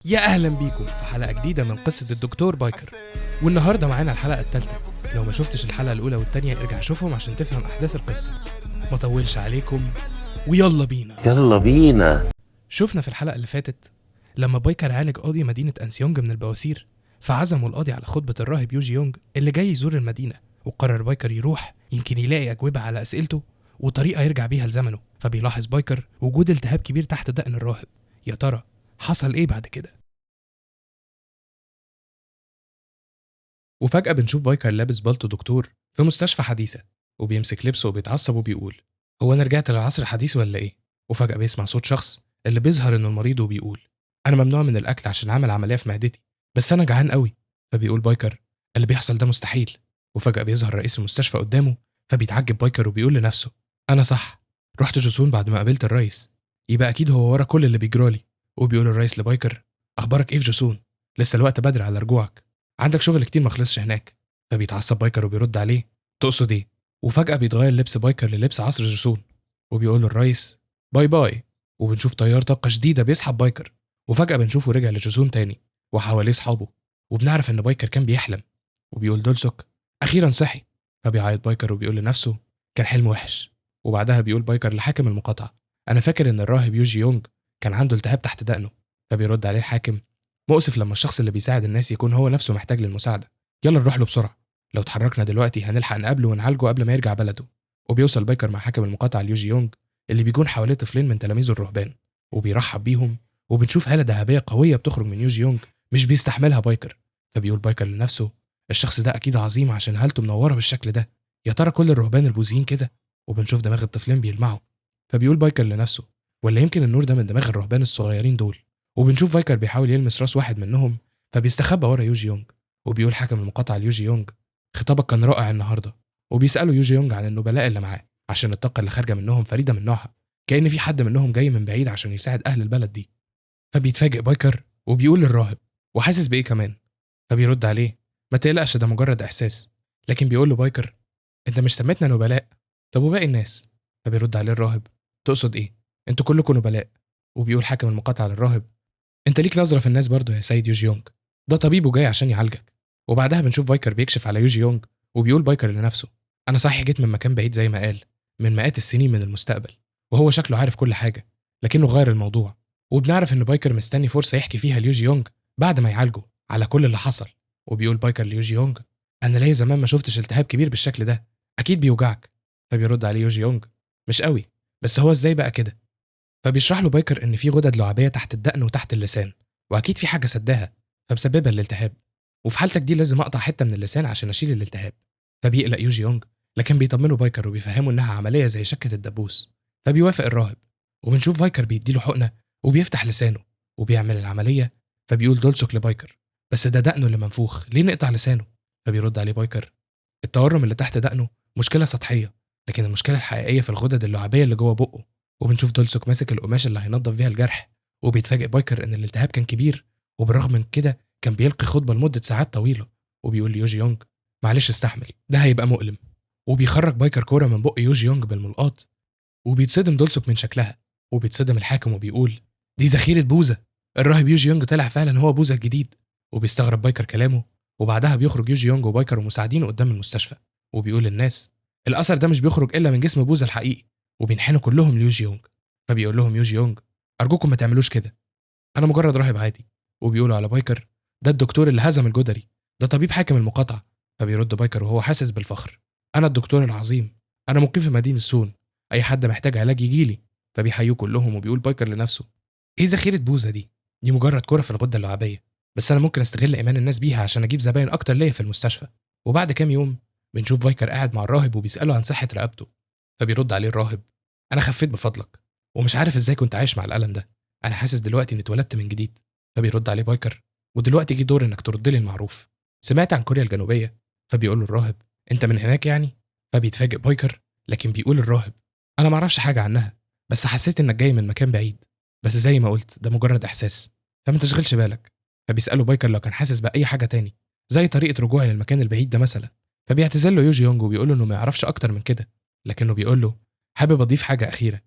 يا اهلا بيكم في حلقة جديدة من قصة الدكتور بايكر، والنهارده معانا الحلقة الثالثة. لو ما شفتش الحلقة الاولى والثانية ارجع شوفهم عشان تفهم احداث القصة. ما طولش عليكم ويلا بينا. يلا بينا. شفنا في الحلقة اللي فاتت لما بايكر عالج قاضي مدينة انسيونج من البواسير، فعزموا القاضي على خطبه الراهب يوجي يونج اللي جاي يزور المدينة، وقرر بايكر يروح يمكن يلاقي اجوبه على اسئلته وطريقه يرجع بيها لزمنه. فبيلاحظ بايكر وجود التهاب كبير تحت دقن الراهب. يا ترى حصل ايه بعد كده؟ وفجأة بنشوف بايكر لابس بالطو دكتور في مستشفى حديثة، وبيمسك لبسه وبيتعصب وبيقول هو أنا رجعت للعصر الحديث ولا إيه؟ وفجأة بيسمع صوت شخص اللي بيظهر إنه المريض وبيقول أنا ممنوع من الأكل عشان عامل عملية في معدتي، بس أنا جعان قوي. فبيقول بايكر اللي بيحصل ده مستحيل. وفجأة بيظهر رئيس المستشفى قدامه، فبيتعجب بايكر وبيقول لنفسه أنا صح، رحت جوسون بعد ما قابلت الرئيس، يبقى أكيد هو ورا كل اللي بيجرالي. وبيقول الرئيس لبايكر أخبارك إيه في جوسون؟ لسه الوقت بدري على رجوعك، عندك شغل كتير ما خلصش هناك. فبيتعصب بايكر وبيرد عليه تقصد ايه؟ وفجأة بيتغير لبس بايكر للبس عصر جوسون، وبيقول للرئيس bye bye. وبنشوف تيار طاقة شديدة بيسحب بايكر، وفجأة بنشوفه رجع لجوسون تاني وحواليه اصحابه، وبنعرف ان بايكر كان بيحلم. وبيقول دولسوك اخيرا صحي. فبيعيط بايكر وبيقول لنفسه كان حلم وحش. وبعدها بيقول بايكر لحاكم المقاطعة انا فاكر ان الراهب يوجي يونج كان عنده التهاب تحت دقنه. فبيرد عليه الحاكم مؤسف لما الشخص اللي بيساعد الناس يكون هو نفسه محتاج للمساعدة، يلا نروح له بسرعة، لو اتحركنا دلوقتي هنلحق نقابله ونعالجه قبل ما يرجع بلده. وبيوصل بايكر مع حاكم المقاطعة ليوجي يونج اللي بيكون حواليه طفلين من تلاميذه الرهبان، وبيرحب بيهم. وبنشوف هالة ذهبية قوية بتخرج من يوجي يونج مش بيستحملها بايكر. فبيقول بايكر لنفسه الشخص ده أكيد عظيم عشان هالته منورة بالشكل ده، يا ترى كل الرهبان البوذيين كده؟ وبنشوف دماغ الطفلين بيلمعوا. فبيقول بايكر لنفسه ولا يمكن النور ده من دماغ الرهبان الصغيرين دول. وبنشوف بايكر بيحاول يلمس راس واحد منهم، فبيستخبى ورا يوجي يونج. وبيقول حاكم المقاطعة ليوجي يونج خطابك كان رائع النهارده. وبيسأله يوجي يونج عن النبلاء اللي معاه عشان الطاقة اللي خارجة منهم فريدة من نوعها، كأن في حد منهم جاي من بعيد عشان يساعد أهل البلد دي. فبيتفاجئ بايكر وبيقول للراهب وحاسس بإيه كمان؟ فبيرد عليه ما تقلقش ده مجرد إحساس. لكن بيقول له بايكر أنت مش سميتنا نبلاء، طب وباقي الناس؟ فبيرد عليه الراهب تقصد إيه؟ أنتوا كلكم نبلاء. وبيقول حاكم المقاطعة للراهب انت ليك نظرة في الناس برضو يا سيد يوجي يونج، ده طبيب وجاي عشان يعالجك. وبعدها بنشوف بايكر بيكشف على يوجي يونج، وبيقول بايكر لنفسه انا صحيح جيت من مكان بعيد زي ما قال، من مئات السنين من المستقبل، وهو شكله عارف كل حاجة، لكنه غير الموضوع. وبنعرف ان بايكر مستني فرصة يحكي فيها ليوجي يونج بعد ما يعالجه على كل اللي حصل. وبيقول بايكر ليوجي يونج انا ليا زمان ما شفتش التهاب كبير بالشكل ده، اكيد بيوجعك. فبيرد عليه يوجي يونج مش قوي، بس هو ازاي بقى كده؟ فبيشرح له بايكر ان في غدد لعابيه تحت الدقن وتحت اللسان، واكيد في حاجة سداها فمسببه الالتهاب، وفي حالتك دي لازم اقطع حتة من اللسان عشان اشيل الالتهاب. فبيقلق يوجي يونج، لكن بيطمنه بايكر وبيفهمه انها عملية زي شكه الدبوس. فبيوافق الراهب، وبنشوف بايكر بيديله حقنه وبيفتح لسانه وبيعمل العملية. فبيقول دولسوك لبايكر بس ده دقنه اللي منفوخ، ليه نقطع لسانه؟ فبيرد عليه بايكر التورم اللي تحت دقنه مشكلة سطحية، لكن المشكلة الحقيقية في الغدد اللعابيه اللي جوه بقه. وبنشوف دولسوك ماسك القماش اللي هينضف بيها الجرح، وبيتفاجئ بايكر ان الالتهاب كان كبير، وبالرغم من كده كان بيلقي خطبه لمدة ساعات طويلة. وبيقول ليوجي يونج معلش استحمل، ده هيبقى مؤلم. وبيخرج بايكر كورة من بق يوجي يونج بالملقاط، وبيتصدم دولسوك من شكلها، وبيتصدم الحاكم وبيقول دي ذخيرة بوذا، الراهب يوجي يونج طلع فعلا هو بوذا الجديد. وبيستغرب بايكر كلامه. وبعدها بيخرج يوجي يونج وبايكر ومساعدينه قدام المستشفى، وبيقول للناس الاثر ده مش بيخرج الا من جسم بوذا الحقيقي، وبينحنوا كلهم ليوجي يونج. فبيقول لهم يوجي يونج ارجوكم ما تعملوش كده، انا مجرد راهب عادي. وبيقولوا على بايكر ده الدكتور اللي هزم الجدري، ده طبيب حاكم المقاطعة. فبيرد بايكر وهو حاسس بالفخر انا الدكتور العظيم، انا مقيم في مدينة سون، اي حد محتاج علاج يجيلي. فبيحيوه كلهم. وبيقول بايكر لنفسه ايه ذخيرة بوذا دي؟ دي مجرد كره في الغدة اللعابيه، بس انا ممكن استغل ايمان الناس بيها عشان اجيب زباين اكتر ليا في المستشفى. وبعد كام يوم بنشوف بايكر قاعد مع الراهب وبيساله عن صحة رقبته. فبيرد عليه الراهب انا خفيت بفضلك، ومش عارف ازاي كنت عايش مع الالم ده، انا حاسس دلوقتي اني اتولدت من جديد. فبيرد عليه بايكر ودلوقتي جه دور انك ترد لي المعروف، سمعت عن كوريا الجنوبية؟ فبيقول له الراهب انت من هناك يعني؟ فبيتفاجئ بايكر، لكن بيقول الراهب انا معرفش حاجة عنها، بس حسيت انك جاي من مكان بعيد، بس زي ما قلت ده مجرد احساس، فما تشغلش بالك. فبيساله بايكر لو كان حاسس باي حاجة تاني زي طريقه رجوعي للمكان البعيد ده مثلا. فبيعتذر له يوجي يونج وبيقول له انه ما يعرفش اكتر من كده، لكنه بيقول له حابب اضيف حاجة اخيرة،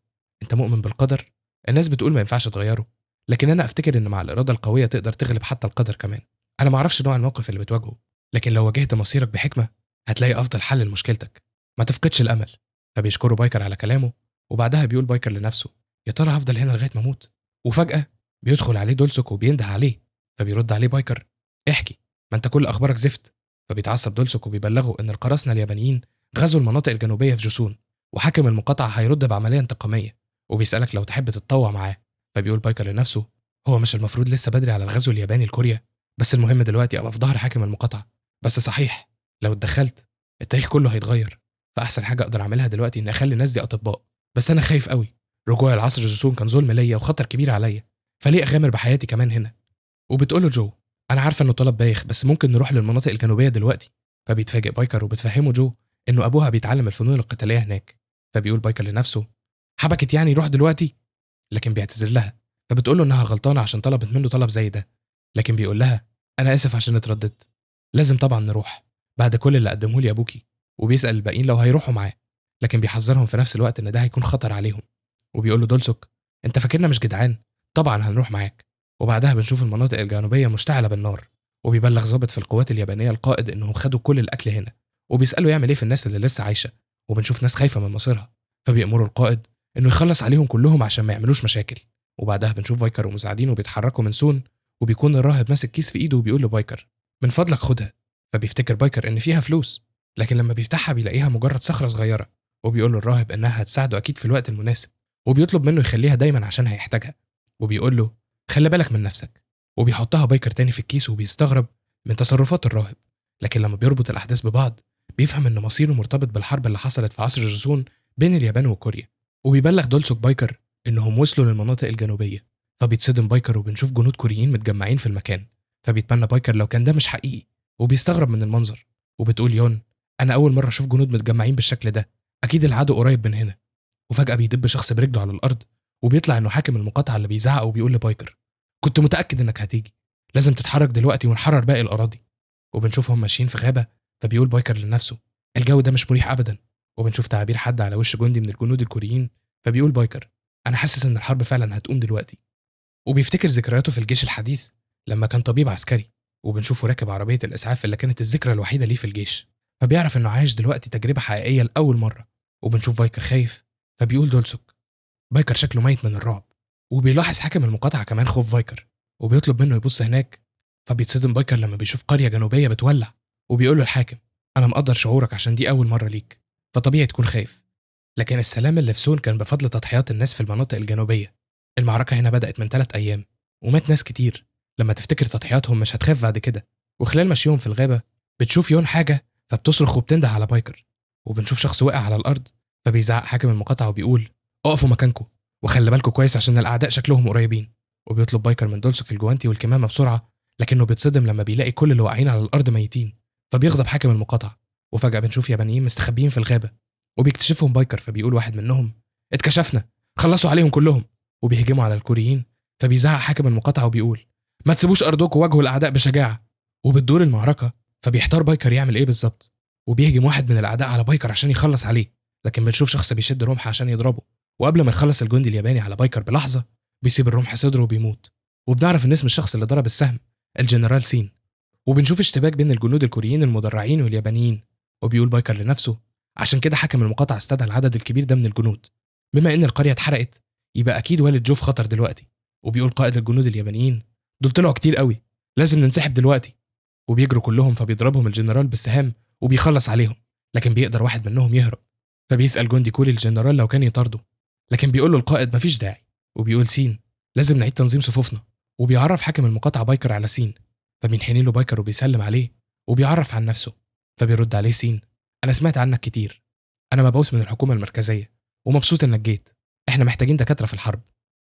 انت مؤمن بالقدر؟ الناس بتقول ما ينفعش تغيره، لكن انا افتكر ان مع الارادة القوية تقدر تغلب حتى القدر كمان. انا معرفش نوع الموقف اللي بتواجهه، لكن لو واجهت مصيرك بحكمه هتلاقي افضل حل لمشكلتك، ما تفقدش الامل. فبيشكره بايكر على كلامه، وبعدها بيقول بايكر لنفسه يا ترى هفضل هنا لغاية ما اموت؟ وفجاة بيدخل عليه دولسوك وبينده عليه، فبيرد عليه بايكر احكي، ما انت كل اخبارك زفت. فبيتعصب دولسوك وبيبلغه ان القراصنة اليابانيين غزوا المناطق الجنوبية في جوسون، وحاكم المقاطعة هيرد بعملية انتقاميه، وبيسالك لو تحب تتطوع معاه. فبيقول بايكر لنفسه هو مش المفروض لسه بدري على الغزو الياباني لكوريا؟ بس المهم دلوقتي ابقى في ظهر حاكم المقاطعة. بس صحيح لو اتدخلت التاريخ كله هيتغير، فاحسن حاجة اقدر اعملها دلوقتي ان اخلي الناس دي اطباء. بس انا خايف قوي، رجوع العصر جوسون كان ظلم ليا وخطر كبير عليا، فليه اغامر بحياتي كمان هنا؟ وبتقول له جو انا عارفه انه طلب بايخ، بس ممكن نروح للمناطق الجنوبية دلوقتي. فبيتفاجئ بايكر وبتفهمه جو انه ابوها بيتعلم الفنون القتالية هناك. فبيقول بايكر لنفسه حبكت يعني يروح دلوقتي؟ لكن بيعتذر لها، فبتقول له انها غلطانة عشان طلبت منه طلب زي ده، لكن بيقول لها انا اسف عشان اترددت، لازم طبعا نروح بعد كل اللي قدمه لي ابوكي. وبيسال الباقيين لو هيروحوا معاه، لكن بيحذرهم في نفس الوقت ان ده هيكون خطر عليهم. وبيقول له دولسوك انت فاكرنا مش جدعان؟ طبعا هنروح معاك. وبعدها بنشوف المناطق الجنوبية مشتعلة بالنار، وبيبلغ ضابط في القوات اليابانية القائد انهم خدوا كل الاكل هنا، وبيساله يعمل ايه في الناس اللي لسه عايشه. وبنشوف ناس خايفة من مصيرها، فبيأمروا القائد انه يخلص عليهم كلهم عشان ما يعملوش مشاكل. وبعدها بنشوف بايكر ومساعدينه بيتحركوا من سون، وبيكون الراهب ماسك كيس في ايده وبيقول لبايكر من فضلك خدها. فبيفتكر بايكر ان فيها فلوس، لكن لما بيفتحها بيلاقيها مجرد صخرة صغيرة، وبيقول له الراهب انها هتساعده اكيد في الوقت المناسب، وبيطلب منه يخليها دايما عشان هيحتاجها، وبيقول له خلي بالك من نفسك. وبيحطها بايكر تاني في الكيس، وبيستغرب من تصرفات الراهب، لكن لما بيربط الاحداث ببعض بيفهم ان مصيره مرتبط بالحرب اللي حصلت في عصر جوسون بين اليابان وكوريا. وبيبلغ دولسوك بايكر انهم وصلوا للمناطق الجنوبية، فبيتصدم بايكر وبنشوف جنود كوريين متجمعين في المكان. فبيتمنى بايكر لو كان ده مش حقيقي، وبيستغرب من المنظر. وبتقول يون انا اول مرة اشوف جنود متجمعين بالشكل ده، اكيد العدو قريب من هنا. وفجاة بيدب شخص برجله على الارض، وبيطلع انه حاكم المقاطعة اللي بيزعق وبيقول لبايكر كنت متاكد انك هتيجي، لازم تتحرك دلوقتي ونحرر باقي الاراضي. وبنشوفهم ماشيين في غابه، فبيقول بايكر لنفسه الجو ده مش مريح ابدا. وبنشوف تعابير حد على وش جندي من الجنود الكوريين، فبيقول بايكر انا حاسس ان الحرب فعلا هتقوم دلوقتي. وبيفتكر ذكرياته في الجيش الحديث لما كان طبيب عسكري، وبنشوفه راكب عربية الاسعاف اللي كانت الذكرى الوحيدة ليه في الجيش، فبيعرف انه عايش دلوقتي تجربه حقيقية لاول مرة. وبنشوف بايكر خايف، فبيقول دولسوك بايكر شكله ميت من الرعب. وبيلاحظ حاكم المقاطعة كمان خوف بايكر، وبيطلب منه يبص هناك. فبيتصدم بايكر لما بيشوف قرية جنوبيه بتولع، وبيقول له الحاكم انا مقدر شعورك عشان دي اول مرة ليك، فطبيعي تكون خايف، لكن السلام اللي في سون كان بفضل تضحيات الناس في المناطق الجنوبية. المعركة هنا بدات من 3 ايام ومات ناس كتير، لما تفتكر تضحياتهم مش هتخاف بعد كده. وخلال مشيهم في الغابة بتشوف يون حاجة، فبتصرخ وبتنده على بايكر. وبنشوف شخص وقع على الارض، فبيزعق حاكم المقاطعة وبيقول اقفوا مكانكم وخلي بالكم كويس عشان الاعداء شكلهم قريبين. وبيطلب بايكر من دولسوك الجوانتي والكمامه بسرعة، لكنه بيتصدم لما بيلاقي كل اللي واقعين على الارض ميتين، فبيغضب حاكم المقاطعة. وفجاة بنشوف يابانيين مستخبيين في الغابة، وبيكتشفهم بايكر، فبيقول واحد منهم اتكشفنا، خلصوا عليهم كلهم. وبيهجموا على الكوريين، فبيزعق حاكم المقاطعة وبيقول ما تسيبوش ارضكم، واجهوا الاعداء بشجاعة. وبتدور المعركة، فبيحتار بايكر يعمل ايه بالظبط، وبيهجم واحد من الاعداء على بايكر عشان يخلص عليه، لكن بنشوف شخص بيشد رمح عشان يضربه، وقبل ما يخلص الجندي الياباني على بايكر بلحظة بيسيب الرمح صدره وبيموت. وبنعرف ان اسم الشخص اللي ضرب السهم الجنرال سين. وبنشوف اشتباك بين الجنود الكوريين المدرعين واليابانيين، وبيقول بايكر لنفسه عشان كده حاكم المقاطعة استدعى العدد الكبير ده من الجنود، بما ان القرية اتحرقت يبقى اكيد والد جو في خطر دلوقتي. وبيقول قائد الجنود اليابانيين دول طلعوا كتير قوي، لازم ننسحب دلوقتي. وبيجروا كلهم، فبيضربهم الجنرال بالسهام وبيخلص عليهم، لكن بيقدر واحد منهم يهرب. فبيسأل جندي كوري الجنرال لو كان يطارده، لكن بيقول له القائد مفيش داعي. وبيقول سين لازم نعيد تنظيم صفوفنا. وبيعرف حاكم المقاطعة بايكر على سين، فبينحني له بايكر وبيسلم عليه وبيعرف عن نفسه. فبيرد عليه سين انا سمعت عنك كتير، انا مبعوث من الحكومة المركزية ومبسوط انك جيت، احنا محتاجين دكاترة في الحرب.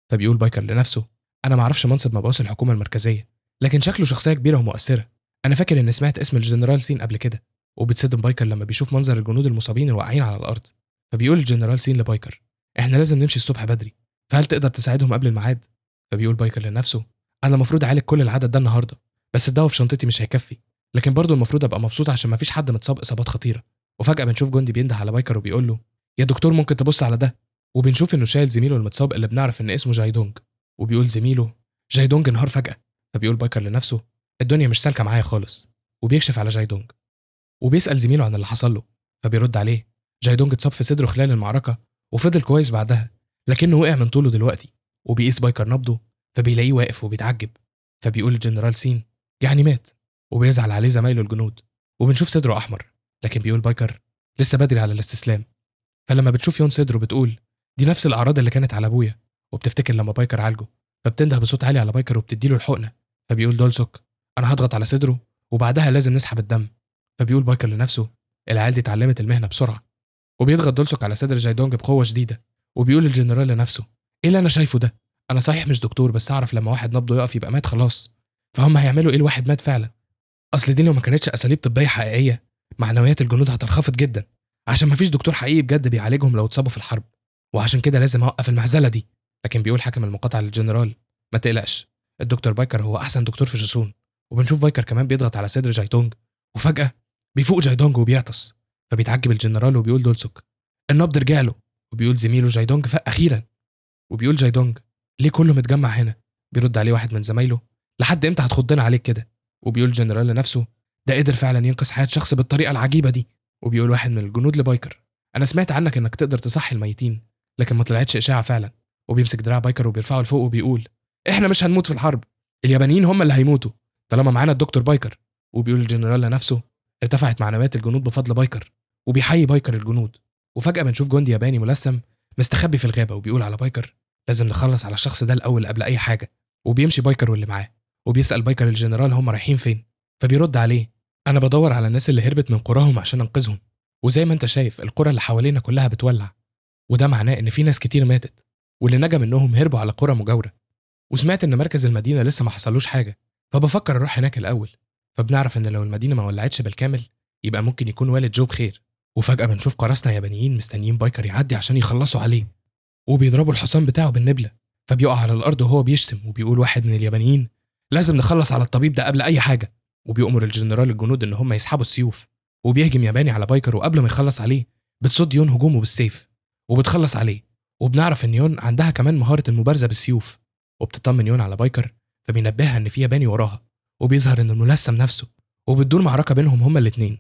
فبيقول بايكر لنفسه انا معرفش منصب مبعوث الحكومة المركزية، لكن شكله شخصية كبيرة ومؤثرة، انا فاكر اني سمعت اسم الجنرال سين قبل كده. وبتصدم بايكر لما بيشوف منظر الجنود المصابين الواقعين على الارض. فبيقول الجنرال سين لبايكر احنا لازم نمشي الصبح بدري، فهل تقدر تساعدهم قبل الميعاد؟ فبيقول بايكر لنفسه انا المفروض اعالج كل العدد ده النهارده، بس الدواء في شنطتي مش هيكفي، لكن برضه المفروض ابقى مبسوط عشان مفيش حد متصاب اصابات خطيرة. وفجاة بنشوف جندي بينده على بايكر وبيقول له يا دكتور ممكن تبص على ده؟ وبنشوف انه شايل زميله المتصاب اللي بنعرف ان اسمه جايدونج. وبيقول زميله جايدونج انهار فجأة. فبيقول بايكر لنفسه الدنيا مش سالكة معايا خالص، وبيكشف على جايدونج وبيسأل زميله عن اللي حصل له. فبيرد عليه جايدونج اتصاب في صدره خلال المعركة وفضل كويس بعدها، لكنه وقع من طوله دلوقتي. وبيقيس بايكر نبضه فبيلاقيه واقف وبيتعجب. فبيقول الجنرال سين يعني مات، وبيزعل عليه زمايله الجنود. وبنشوف صدره أحمر، لكن بيقول بايكر لسه بدري على الاستسلام. فلما بتشوف يون صدره بتقول دي نفس الأعراض اللي كانت على أبويا، وبتفتكر لما بايكر عالجه. فبتنده بصوت عالي على بايكر وبتديله الحقنة. فبيقول دولسوك أنا هضغط على صدره وبعدها لازم نسحب الدم. فبيقول بايكر لنفسه العيال دي اتعلمت المهنة بسرعة. وبيضغط دولسوك على صدر جايدونج بقوة شديدة. وبيقول الجنرال لنفسه ايه اللي انا شايفه ده؟ انا صحيح مش دكتور، بس اعرف لما واحد نبضه يقف يبقى مات خلاص، فهم هيعملوا ايه الواحد مات فعلا؟ اصل دي لو ما كانتش اساليب طبية حقيقية معنويات الجنود هتنخفض جدا، عشان ما فيش دكتور حقيقي بجد بيعالجهم لو اتصابوا في الحرب، وعشان كده لازم اوقف المهزلة دي. لكن بيقول حاكم المقاطعة للجنرال ما تقلقش، الدكتور بايكر هو احسن دكتور في جوسون. وبنشوف بايكر كمان بيضغط على صدر جايدونج، وفجاة بيفوق جايدونج وبيعطس. فبيتعجب الجنرال وبيقول دولسوك النبض رجع له. وبيقول زميله جايدونج فاق اخيرا. وبيقول جايدونج ليه كله متجمع هنا؟ بيرد عليه واحد من زمايله لحد امتى هتخضنا عليك كده؟ وبيقول الجنرال لنفسه ده قدر فعلا ينقذ حياة شخص بالطريقة العجيبة دي. وبيقول واحد من الجنود لبايكر انا سمعت عنك انك تقدر تصحي الميتين، لكن ما طلعتش اشاعة فعلا. وبيمسك دراع بايكر وبيرفعه لفوق وبيقول احنا مش هنموت في الحرب، اليابانيين هم اللي هيموتوا طالما معانا الدكتور بايكر. وبيقول الجنرال لنفسه ارتفعت معنويات الجنود بفضل بايكر. وبيحيي بايكر الجنود. وفجأة بنشوف جندي ياباني ملثم مستخبي في الغابة وبيقول على بايكر لازم نخلص على الشخص ده الأول قبل أي حاجة. وبيمشي بايكر واللي معاه. وبيسأل بايكر الجنرال هم رايحين فين؟ فبيرد عليه أنا بدور على الناس اللي هربت من قراهم عشان أنقذهم، وزي ما أنت شايف القرى اللي حوالينا كلها بتولع، وده معناه إن في ناس كتير ماتت، واللي نجا منهم هربوا على قرى مجاورة، وسمعت إن مركز المدينة لسه ما حصلوش حاجة، فبفكر أروح هناك الأول. فبنعرف إن لو المدينة ما ولعتش بالكامل يبقى ممكن يكون والد جو بخير. وفجأة بنشوف قراصنة يابانيين مستنيين بايكر يعدي عشان يخلصوا عليه، وبيضربوا الحصان بتاعه بالنبلة، فبيقع على الأرض وهو بيشتم. وبيقول واحد من اليابانيين لازم نخلص على الطبيب ده قبل أي حاجة. وبيأمر الجنرال الجنود إن هم يسحبوا السيوف. وبيهجم ياباني على بايكر، وقبل ما يخلص عليه بتصد يون هجومه بالسيف وبتخلص عليه. وبنعرف إن يون عندها كمان مهارة المبارزة بالسيوف. وبتطمن يون على بايكر، فبينبهها إن في ياباني وراها، وبيظهر إن الملثم نفسه، وبتدور معركة بينهم هما الاتنين.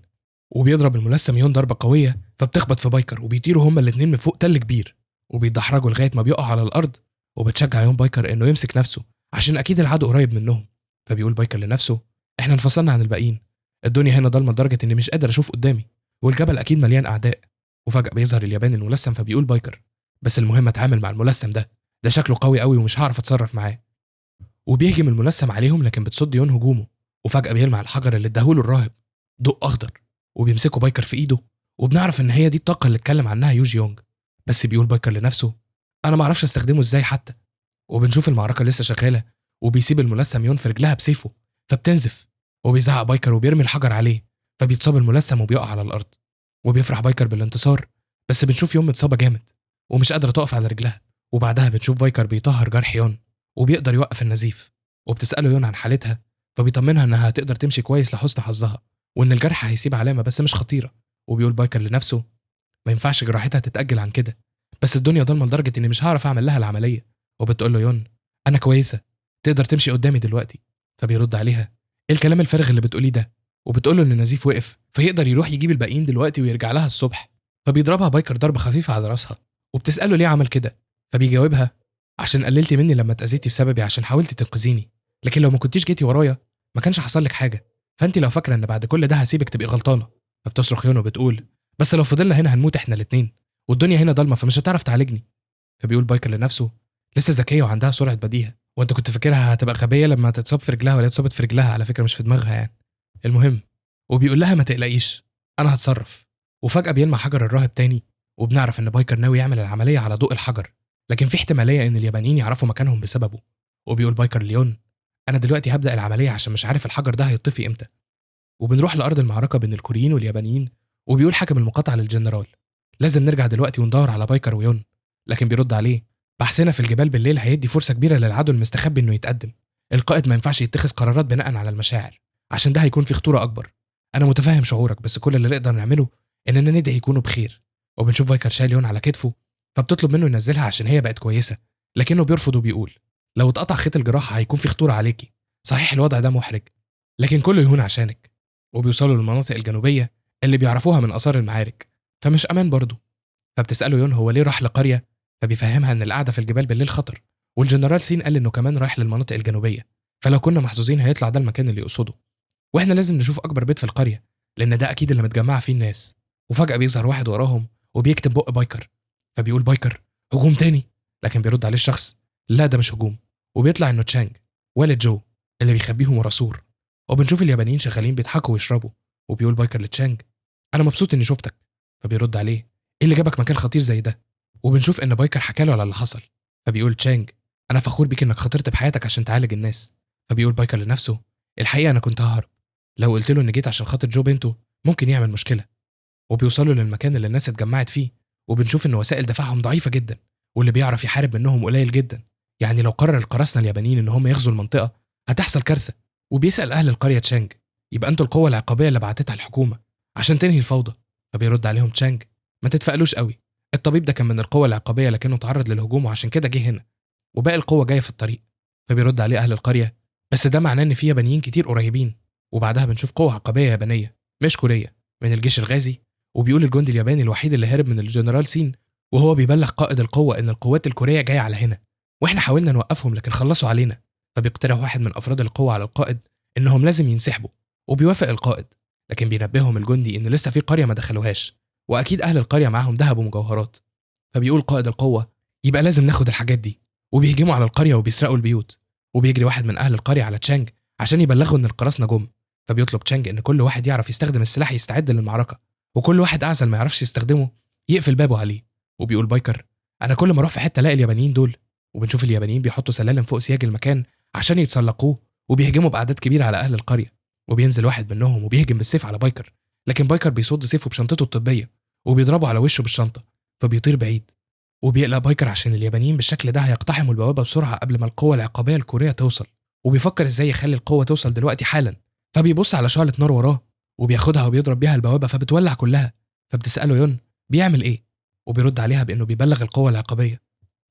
وبيضرب الملثم يون ضربة قوية فبتخبط في بايكر، وبيطيروا هما الاتنين من فوق تل كبير، وبيتدحرجوا لغاية ما بيقعوا على الأرض. وبتشجع يون بايكر إنه يمسك نفسه عشان أكيد العدو قريب منهم. فبيقول بايكر لنفسه إحنا انفصلنا عن الباقيين، الدنيا هنا ضلمة لدرجة إني مش قادر أشوف قدامي، والجبل أكيد مليان أعداء. وفجأة بيظهر الياباني الملثم، فبيقول بايكر بس المهم أتعامل مع الملثم ده، ده شكله قوي قوي ومش هعرف أتصرف معاه. وبيهجم الملثم عليهم، لكن بتصد يون هجومه. وفجأة بيلمع الحجر اللي اداهوله الراهب ضوء أخضر، وبيمسكه بايكر في إيده. وبنعرف إن هي دي الطاقة اللي اتكلم عنها يوجي يونج. بس بيقول بايكر لنفسه أنا معرفش أستخدمه إزاي حتى. وبنشوف المعركة لسه شغالة، وبيسيب الملثم يون في رجلها بسيفه فبتنزف. وبيزعق بايكر وبيرمي الحجر عليه، فبيتصاب الملثم وبيقع على الأرض. وبيفرح بايكر بالانتصار، بس بنشوف يون متصابة جامد ومش قادرة تقف على رجلها. وبعدها بنشوف بايكر بيطهر جرح يون وبيقدر يوقف النزيف. وبتسأله يون عن حالتها، فبيطمنها إنها هتقدر تمشي كويس لحسن حظها، وإن الجرح هيسيب علامة بس مش خطيرة. وبيقول بايكر لنفسه ما ينفعش جراحتها تتأجل عن كده، بس الدنيا ضلمة لدرجة إني مش هعرف أعمل لها العملية. وبتقول له يون أنا كويسة، تقدر تمشي قدامي دلوقتي. فبيرد عليها إيه الكلام الفارغ اللي بتقوليه ده؟ وبتقول له إن النزيف وقف فيقدر يروح يجيب الباقيين دلوقتي ويرجع لها الصبح. فبيضربها بايكر ضربة خفيفة على راسها، وبتسأله ليه عمل كده، فبيجاوبها عشان قللتي مني لما اتأذيتي بسببي عشان حاولتي تنقذيني، لكن لو ما كنتيش جيتي ورايا ما كانش حصل لك حاجة، فانت لو فاكرة ان بعد كل ده هسيبك تبقي غلطانة. فبتصرخ يون وبتقول بس لو فضلنا هنا هنموت احنا الاتنين، والدنيا هنا ضلمة فمش هتعرف تعالجني. فبيقول بايكر لنفسه لسه ذكية وعندها سرعة بديهة، وانت كنت فاكرها هتبقى غبية لما تتصاب في رجلها، ولا اتصابت في رجلها على فكرة مش في دماغها يعني. المهم وبيقول لها ما تقلقيش انا هتصرف. وفجأة بيلمع حجر الراهب تاني، وبنعرف ان بايكر ناوي يعمل العملية على ضوء الحجر، لكن في احتمالية ان اليابانيين يعرفوا مكانهم بسببه. وبيقول بايكر ليون انا دلوقتي هبدأ العملية عشان مش عارف الحجر ده هيطفي امتى. وبنروح لأرض المعركة بين الكوريين واليابانيين، وبيقول حاكم المقاطعة للجنرال لازم نرجع دلوقتي وندور على بايكر ويون. لكن بيرد عليه بحثنا في الجبال بالليل هيدي فرصة كبيرة للعدو المستخبي انه يتقدم، القائد ما ينفعش يتخذ قرارات بناء على المشاعر عشان ده هيكون في خطورة أكبر. أنا متفهم شعورك، بس كل اللي نقدر نعمله إننا ندعي يكونوا بخير. وبنشوف بايكر شايل يون على كتفه، فبتطلب منه ينزلها عشان هي بقت كويسة، لكنه بيرفض وبيقول لو اتقطع خيط الجراحة هيكون في خطورة عليكي، صحيح الوضع ده محرج لكن كله يهون عشانك. وبيوصلوا للمناطق الجنوبية اللي بيعرفوها من اثار المعارك، فمش امان برضه. فبتساله يون هو ليه راح لقرية، فبيفهمها ان القعدة في الجبال بالليل خطر، والجنرال سين قال انه كمان رايح للمناطق الجنوبية، فلو كنا محظوظين هيطلع ده المكان اللي يقصده، واحنا لازم نشوف اكبر بيت في القرية لان ده اكيد اللي متجمعه فيه الناس. وفجاة بيظهر واحد وراهم وبيكتم بق بايكر، فبيقول بايكر هجوم تاني، لكن بيرد عليه الشخص لا ده مش هجوم، وبيطلع انه تشانج والد جو اللي بيخبيهم ورا سور. وبنشوف اليابانيين شغالين بيضحكوا ويشربوا، وبيقول بايكر لتشانج انا مبسوط اني شفتك، فبيرد عليه ايه اللي جابك مكان خطير زي ده؟ وبنشوف ان بايكر حكى له على اللي حصل، فبيقول تشانج انا فخور بيك انك خاطرت بحياتك عشان تعالج الناس. فبيقول بايكر لنفسه الحقيقة انا كنت ههرب، لو قلت له ان جيت عشان خاطر جو بنته ممكن يعمل مشكلة. وبيوصلوا للمكان اللي الناس اتجمعت فيه، وبنشوف ان وسائل دفاعهم ضعيفة جدا، واللي بيعرف يحارب منهم قليل جدا، يعني لو قرر القراصنة اليابانيين ان هم يغزوا المنطقة هتحصل كارثة. وبيسال اهل القرية تشانج يبقى انتوا القوة العقابيه اللي بعتتها الحكومة عشان تنهي الفوضى؟ فبيرد عليهم تشانج ما تتفائلوش قوي، الطبيب ده كان من القوة العقابيه لكنه تعرض للهجوم وعشان كده جه هنا، وباقي القوة جاية في الطريق. فبيرد عليه اهل القرية بس ده معناه ان في يابانيين كتير قريبين. وبعدها بنشوف قوة عقابيه يابانية مش كوريه من الجيش الغازي، وبيقول الجندي الياباني الوحيد اللي هرب من الجنرال سين وهو بيبلغ قائد القوة ان القوات الكورية جاية على هنا، واحنا حاولنا نوقفهم لكن خلصوا علينا. فبيقترح واحد من افراد القوة على القائد انهم لازم ينسحبوا، وبيوافق القائد، لكن بينبههم الجندي ان لسه في قرية ما دخلوهاش، واكيد اهل القرية معاهم ذهب ومجوهرات. فبيقول قائد القوة يبقى لازم ناخد الحاجات دي، وبيهجموا على القرية وبيسرقوا البيوت. وبيجري واحد من اهل القرية على تشانج عشان يبلغوا ان القراصنة جم، فبيطلب تشانج ان كل واحد يعرف يستخدم السلاح يستعد للمعركة، وكل واحد اعزل ما يعرفش يستخدمه يقفل بابه عليه. وبيقول بايكر انا كل ما اروح في حتة الاقي اليابانيين دول. وبنشوف اليابانيين بيحطوا سلالم فوق سياج المكان عشان يتسلقوه، وبيهجموا باعداد كبيرة على اهل القرية. وبينزل واحد منهم وبيهجم بالسيف على بايكر، لكن بايكر بيصد سيفه بشنطته الطبية وبيضربه على وشه بالشنطه فبيطير بعيد. وبيقلق بايكر عشان اليابانيين بالشكل ده هيقتحموا البوابة بسرعة قبل ما القوة العقابيه الكورية توصل، وبيفكر ازاي يخلي القوة توصل دلوقتي حالا. فبيبص على شعله نار وراه وبياخدها وبيضرب بيها البوابة فبتولع كلها. فبتساله يون بيعمل ايه، وبيرد عليها بانه بيبلغ القوة العقابيه.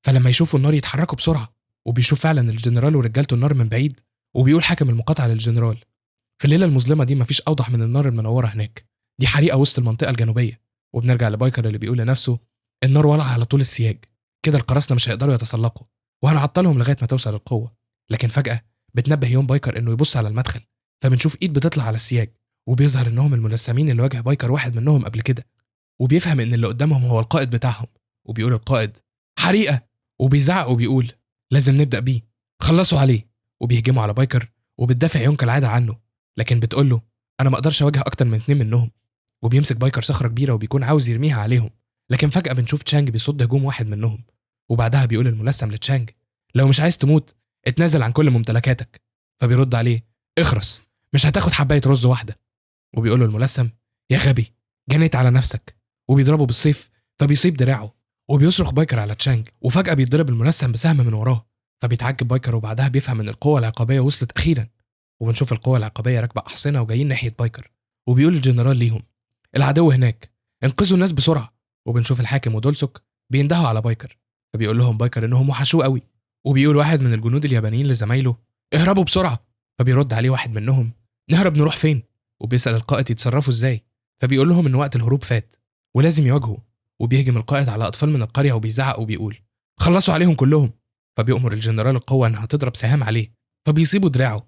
فلما يشوفوا النار يتحركوا بسرعة، وبيشوف فعلا الجنرال ورجالته النار من بعيد. وبيقول حاكم المقاطعة للجنرال في الليلة المظلمة دي مفيش اوضح من النار المنورة هناك، دي حريقة وسط المنطقة الجنوبية. وبنرجع لبايكر اللي بيقول لنفسه النار ولعه على طول السياج كده، القراصنة مش هيقدروا يتسلقوا وهنعطلهم لغاية ما توصل القوة. لكن فجاة بتنبه يوم بايكر انه يبص على المدخل، فبنشوف ايد بتطلع على السياج، وبيظهر انهم الملثمين اللي واجه بايكر واحد منهم قبل كده، وبيفهم ان اللي قدامهم هو القائد بتاعهم. وبيقول القائد حريقة، وبيزعق وبيقول لازم نبدا بيه، خلصوا عليه. وبيهجموا على بايكر، وبتدافع يون كالعادة عنه، لكن بتقول له انا ما اقدرش اواجه اكتر من 2 منهم. وبيمسك بايكر صخرة كبيرة وبيكون عاوز يرميها عليهم، لكن فجاة بنشوف تشانج بيصد هجوم واحد منهم. وبعدها بيقول الملثم لتشانج لو مش عايز تموت اتنازل عن كل ممتلكاتك. فبيرد عليه اخرس، مش هتاخد حبايه رز واحدة. وبيقول له الملثم يا غبي جنيت على نفسك، وبيضربه بالسيف فبيصيب دراعه. وبيصرخ بايكر على تشانج، وفجأة بيتضرب الملثم بسهم من وراه، فبيتعجب بايكر. وبعدها بيفهم ان القوة العقابية وصلت أخيرا. وبنشوف القوة العقابية راكبة أحصنة وجايين ناحية بايكر، وبيقول الجنرال ليهم العدو هناك، انقذوا الناس بسرعة. وبنشوف الحاكم ودولسوك بيندهوا على بايكر، فبيقول لهم بايكر انهم وحشوه قوي. وبيقول واحد من الجنود اليابانيين لزمايله اهربوا بسرعة، فبيرد عليه واحد منهم نهرب نروح فين؟ وبيسأل القائد يتصرفوا ازاي، فبيقول لهم ان وقت الهروب فات ولازم يواجهوا. وبيهجم القائد على أطفال من القرية وبيزعق وبيقول خلصوا عليهم كلهم. فبيأمر الجنرال القوة إنها تضرب سهام عليه، فبيصيبوا دراعه،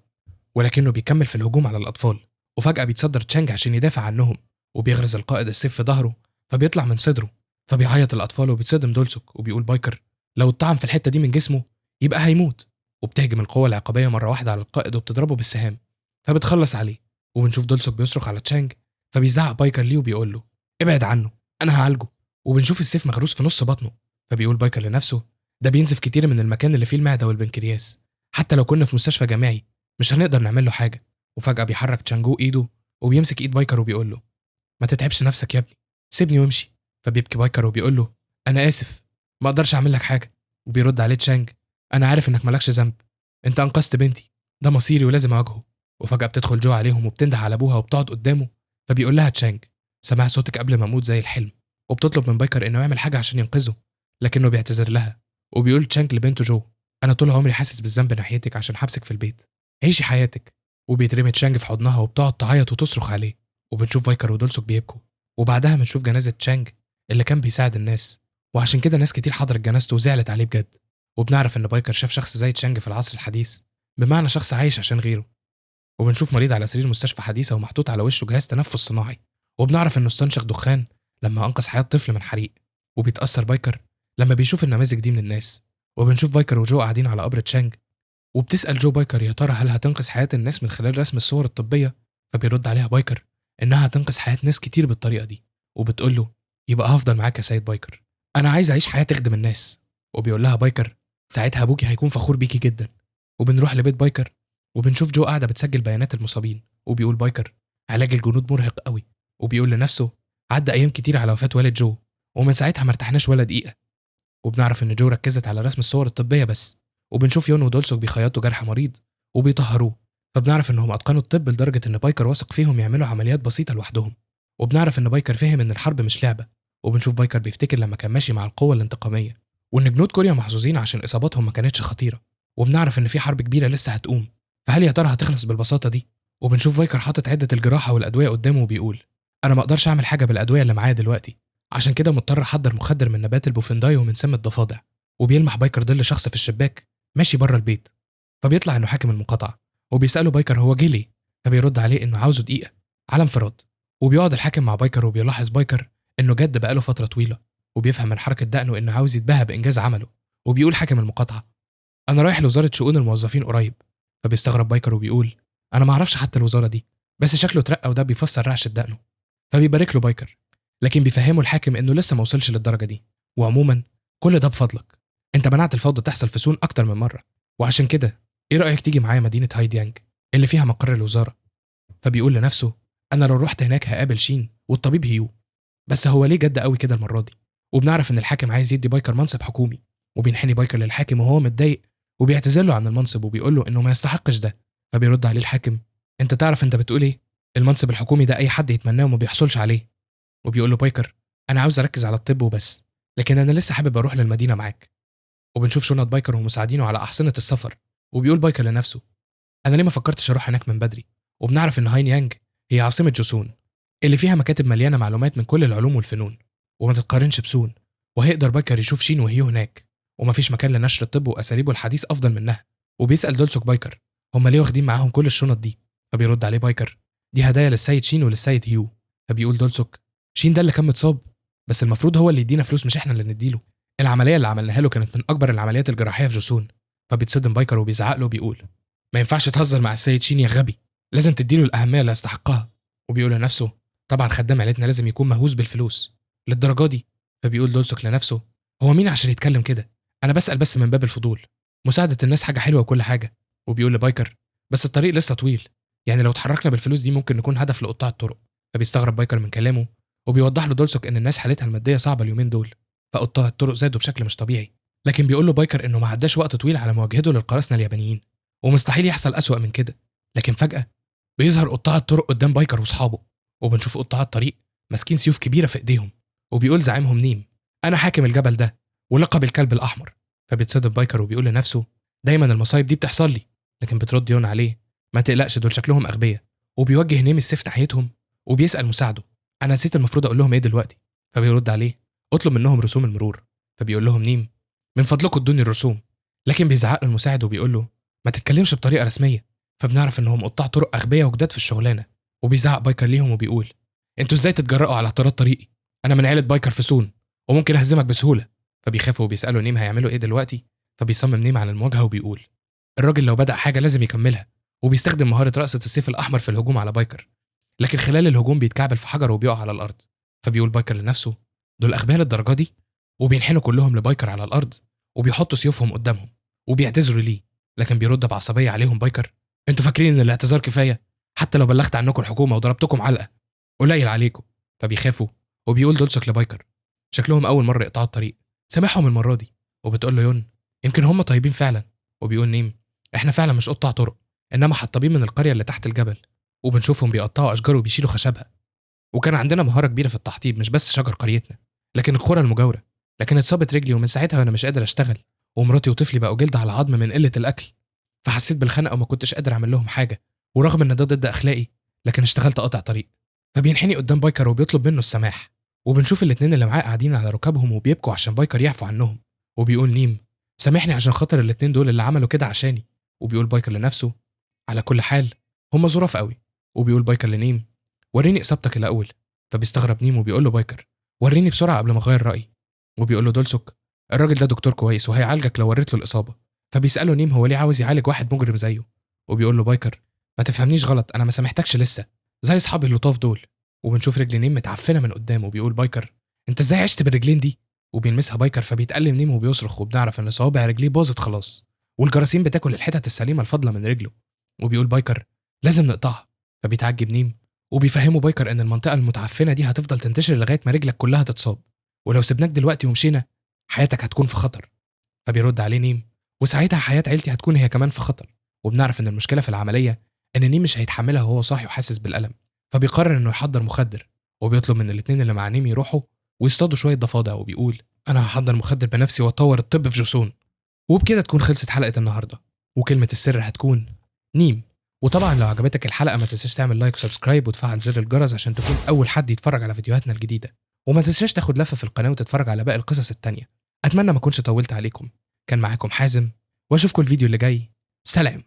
ولكنه بيكمل في الهجوم على الأطفال. وفجأة بيتصدر تشانج عشان يدافع عنهم، وبيغرز القائد السيف في ظهره فبيطلع من صدره، فبيعيط الأطفال وبيتصدم دولسوك. وبيقول بايكر لو اتطعن في الحتة دي من جسمه يبقى هيموت. وبتهجم القوة العقابية مرة واحدة على القائد وبتضربه بالسهام فبتخلص عليه. وبنشوف دولسوك بيصرخ على تشانج، فبيزعق بايكر ليه وبيقول له ابعد عنه أنا هعالجه. وبنشوف السيف مغروس في نص بطنه، فبيقول بايكر لنفسه ده بينزف كتير من المكان اللي فيه المعدة والبنكرياس، حتى لو كنا في مستشفى جامعي مش هنقدر نعمل له حاجة. وفجأة بيحرك تشانجو ايده وبيمسك ايد بايكر وبيقول له ما تتعبش نفسك يا ابني، سيبني وامشي. فبيبكي بايكر وبيقول له انا اسف ما اقدرش اعمل لك حاجة. وبيرد عليه تشانج انا عارف انك مالكش ذنب، انت انقذت بنتي، ده مصيري ولازم اواجهه. وفجأة بتدخل جو عليهم وبتنده على ابوها وبتقعد قدامه، فبيقول لها تشانج سمع صوتك قبل ما اموت زي الحلم. وبتطلب من بايكر انه يعمل حاجة عشان ينقذه، لكنه بيعتذر لها. وبيقول تشانج لبنته جو انا طول عمري حاسس بالذنب ناحيتك عشان حبسك في البيت، عيشي حياتك. وبيترمي تشانج في حضنها وبتقعد تعيط وتصرخ عليه. وبنشوف بايكر ودولسوك بيبكوا. وبعدها بنشوف جنازه تشانج اللي كان بيساعد الناس، وعشان كده ناس كتير حضرت جنازته وزعلت عليه بجد. وبنعرف ان بايكر شاف شخص زي تشانج في العصر الحديث، بمعنى شخص عايش عشان غيره. وبنشوف مريض على سرير مستشفى حديثه ومحطوط على وشه جهاز تنفس صناعي، وبنعرف انه استنشق دخان لما انقذ حياة طفل من حريق. وبيتاثر بايكر لما بيشوف النماذج دي من الناس. وبنشوف بايكر وجو قاعدين على قبر تشانج، وبتسال جو بايكر يا ترى هل هتنقذ حياة الناس من خلال رسم الصور الطبية؟ فبيرد عليها بايكر انها هتنقذ حياة ناس كتير بالطريقة دي، وبتقول له يبقى هفضل معاك يا سيد بايكر، انا عايز اعيش حياة تخدم الناس. وبيقول لها بايكر ساعتها ابوكي هيكون فخور بيكي جدا. وبنروح لبيت بايكر وبنشوف جو قاعدة بتسجل بيانات المصابين، وبيقول بايكر علاج الجنود مرهق قوي. وبيقول لنفسه عدى ايام كتير على وفاه والد جو، ومن ساعتها ما ارتحناش ولا دقيقة. وبنعرف ان جو ركزت على رسم الصور الطبية بس. وبنشوف يون ودولسوك بيخيطوا جرح مريض وبيطهروه، فبنعرف انهم اتقنوا الطب لدرجة ان بايكر واثق فيهم يعملوا عمليات بسيطة لوحدهم. وبنعرف ان بايكر فهم ان الحرب مش لعبه. وبنشوف بايكر بيفتكر لما كان ماشي مع القوة الانتقاميه، وان جنود كوريا محظوظين عشان اصاباتهم ما كانتش خطيرة. وبنعرف ان في حرب كبيرة لسه هتقوم، فهل يا ترى هتخلص بالبساطة دي؟ وبنشوف بايكر حاطط عده الجراحة والادوية قدامه وبيقول انا ما اقدرش اعمل حاجة بالادوية اللي معايا دلوقتي، عشان كده مضطر احضر مخدر من نبات البوفنداي ومن سم الضفادع. وبيلمح بايكر ظل شخص في الشباك ماشي بره البيت، فبيطلع انه حاكم المقاطعة. وبيساله بايكر هو جه ليه، فبيرد عليه انه عاوزه دقيقة على انفراد. وبيقعد الحاكم مع بايكر، وبيلاحظ بايكر انه جد بقاله فترة طويلة، وبيفهم من حركة دقنه انه عاوز يتباهى بانجاز عمله. وبيقول حاكم المقاطعة انا رايح لوزارة شؤون الموظفين قريب. فبيستغرب بايكر وبيقول انا ما اعرفش حتى الوزارة دي، بس شكله اترقى وده بيفسر رعشه دقنه. فبيبارك له بايكر، لكن بيفهمه الحاكم انه لسه ما وصلش للدرجة دي، وعموما كل ده بفضلك، انت منعت الفوضى تحصل في سون اكتر من مرة، وعشان كده ايه رايك تيجي معايا مدينة هايديانج اللي فيها مقر الوزارة؟ فبيقول لنفسه انا لو رحت هناك هقابل شين والطبيب هيو، بس هو ليه جد قوي كده المرة دي؟ وبنعرف ان الحاكم عايز يدي بايكر منصب حكومي، وبينحني بايكر للحاكم وهو متضايق وبيعتذر له عن المنصب وبيقول له انه ما يستحقش ده. فبيرد عليه الحاكم انت تعرف انت بتقول ايه؟ المنصب الحكومي ده اي حد يتمناه وما بيحصلش عليه. وبيقول له بايكر انا عاوز اركز على الطب وبس، لكن انا لسه حابب اروح للمدينة معاك. وبنشوف شنط بايكر ومساعدينه على احصنه السفر، وبيقول بايكر لنفسه انا ليه ما فكرتش اروح هناك من بدري؟ وبنعرف ان هاين يانج هي عاصمة جوسون اللي فيها مكاتب مليانة معلومات من كل العلوم والفنون، وما تتقارنش بسون، وهيقدر بايكر يشوف شين وهيو هناك، ومفيش مكان لنشر الطب واساليبه الحديث افضل منها. وبيسال دولسوك بايكر هما ليه واخدين معاهم كل الشنط دي؟ فبيرد عليه بايكر دي هدايا للسيد شين وللسيد هيو. فبيقول دولسوك شين ده اللي كان متصاب، بس المفروض هو اللي يدينا فلوس مش احنا اللي نديله، العملية اللي عملناها له كانت من اكبر العمليات الجراحية في جوسون. فبيتصدم بايكر وبيزعق له وبيقول ما ينفعش تهزر مع السيد شين يا غبي، لازم تديله الاهمية اللي يستحقها. وبيقول لنفسه طبعا خدام عيلتنا لازم يكون مهووس بالفلوس للدرجة دي. فبيقول دولسوك لنفسه هو مين عشان يتكلم كده؟ انا بسال بس من باب الفضول، مساعدة الناس حاجة حلوة وكل حاجة. وبيقول لبايكر بس الطريق لسه طويل، يعني لو اتحركنا بالفلوس دي ممكن نكون هدف لقطاع الطرق. فبيستغرب بايكر من كلامه، وبيوضح له دولسوك ان الناس حالتها المادية صعبة اليومين دول، فقطاع الطرق زادوا بشكل مش طبيعي. لكن بيقول له بايكر انه ما عداش وقت طويل على مواجهته للقراصنه اليابانيين، ومستحيل يحصل اسوأ من كده. لكن فجاة بيظهر قطاع الطرق قدام بايكر واصحابه، وبنشوف قطاع الطريق ماسكين سيوف كبيرة في ايديهم، وبيقول زعيمهم نيم انا حاكم الجبل ده ولقب الكلب الاحمر. فبيتصدم بايكر وبيقول لنفسه دايما المصايب دي بتحصل لي. لكن بترد يون عليه ما تقلقش دول شكلهم اغبياء. وبيوجه نيم السيف ناحيتهم وبيسال مساعدة انا نسيت المفروض اقول لهم ايه دلوقتي؟ فبيرد عليه اطلب منهم رسوم المرور. فبيقول لهم نيم من فضلكم ادوني الرسوم. لكن بيزعق له المساعد وبيقول له ما تتكلمش بطريقة رسمية. فبنعرف انهم قطاع طرق اغبياء وجداد في الشغلانة. وبيزعق بايكر ليهم وبيقول انتوا ازاي تتجرأوا على اعتراض طريقي؟ انا من عيله بايكر في سون وممكن اهزمك بسهولة. فبيخافوا وبيسالوا نيم هيعملوا ايه دلوقتي؟ فبيصمم نيم على المواجهة وبيقول الراجل لو بدأ حاجة لازم يكملها، وبيستخدم مهارة رقصه السيف الاحمر في الهجوم على بايكر. لكن خلال الهجوم بيتكعبل في حجر وبيقع على الارض. فبيقول بايكر لنفسه دول اغبياء للدرجة دي؟ وبينحنوا كلهم لبايكر على الارض وبيحطوا سيوفهم قدامهم وبيعتذروا ليه. لكن بيرد بعصبيه عليهم بايكر انتوا فاكرين ان الاعتذار كفاية؟ حتى لو بلغت عنكم الحكومة وضربتكم علقه قليل عليكم. فبيخافوا وبيقول دولسوك لبايكر شكلهم اول مرة يقطعوا الطريق، سامحهم المرة دي. وبتقول له يون يمكن هم طيبين فعلا. وبيقول نيم احنا فعلا مش قطاع طرق، انما حطابين من القرية اللي تحت الجبل، وبنشوفهم بيقطعوا اشجار وبيشيلوا خشبها، وكان عندنا مهارة كبيرة في التحطيب مش بس شجر قريتنا لكن القرى المجاورة. لكن اتصابت رجلي ومن ساعتها وانا مش قادر اشتغل. ومراتي وطفلي بقوا جلد على عظم من قلة الاكل، فحسيت بالخنقه وما كنتش قادر اعمل لهم حاجة، ورغم ان ده ضد اخلاقي لكن اشتغلت قاطع طريق. فبينحني قدام بايكر وبيطلب منه السماح، وبنشوف الاتنين اللي معاه قاعدين على ركابهم وبيبكوا عشان بايكر يعفو عنهم. وبيقول نيم سامحني عشان خاطر الاتنين دول اللي عملوا كده عشاني. وبيقول بايكر لنفسه على كل حال هم ظراف قوي. وبيقول بايكر لنيم وريني اصابتك الاول. فبيستغرب نيم وبيقول له بايكر وريني بسرعة قبل ما اغير رايي. وبيقول له دولسوك الراجل ده دكتور كويس وهيعالجك لو وريت له الاصابة. فبيساله نيم هو ليه عاوز يعالج واحد مجرم زيه. وبيقول له بايكر ما تفهمنيش غلط، انا ما سامحتكش لسه زي اصحابي اللطاف دول. وبنشوف رجل نيم متعفنه من قدامه. وبيقول بايكر انت ازاي عشت بالرجلين دي؟ وبيلمسها بايكر فبيتألم نيم وبيصرخ، وبنعرف ان صوابع رجليه باظت خلاص والجراثيم بتاكل الحتت السليمة الفاضلة من رجله. وبيقول بايكر لازم نقطعها. فبيتعجب نيم وبيفهمه بايكر ان المنطقة المتعفنه دي هتفضل تنتشر لغاية ما رجلك كلها تتصاب، ولو سيبناك دلوقتي ومشينا حياتك هتكون في خطر. فبيرد عليه نيم وساعتها حياة عيلتي هتكون هي كمان في خطر. وبنعرف ان المشكلة في العملية ان نيم مش هيتحملها وهو صاحي وحاسس بالالم، فبيقرر انه يحضر مخدر، وبيطلب من الاثنين اللي مع نيم يروحوا ويصطادوا شوية ضفادع، وبيقول انا هحضر مخدر بنفسي واطور الطب في جوسون. وبكده تكون خلصت حلقة النهارده، وكلمه السر هتكون نيم. وطبعا لو عجبتك الحلقة ما تنساش تعمل like و subscribe وتفعل زر الجرس عشان تكون اول حد يتفرج على فيديوهاتنا الجديدة، وما تنساش تاخد لفه في القناة وتتفرج على باقي القصص التانية. اتمنى ما اكونش طولت عليكم. كان معاكم حازم، واشوفكم الفيديو اللي جاي. سلام.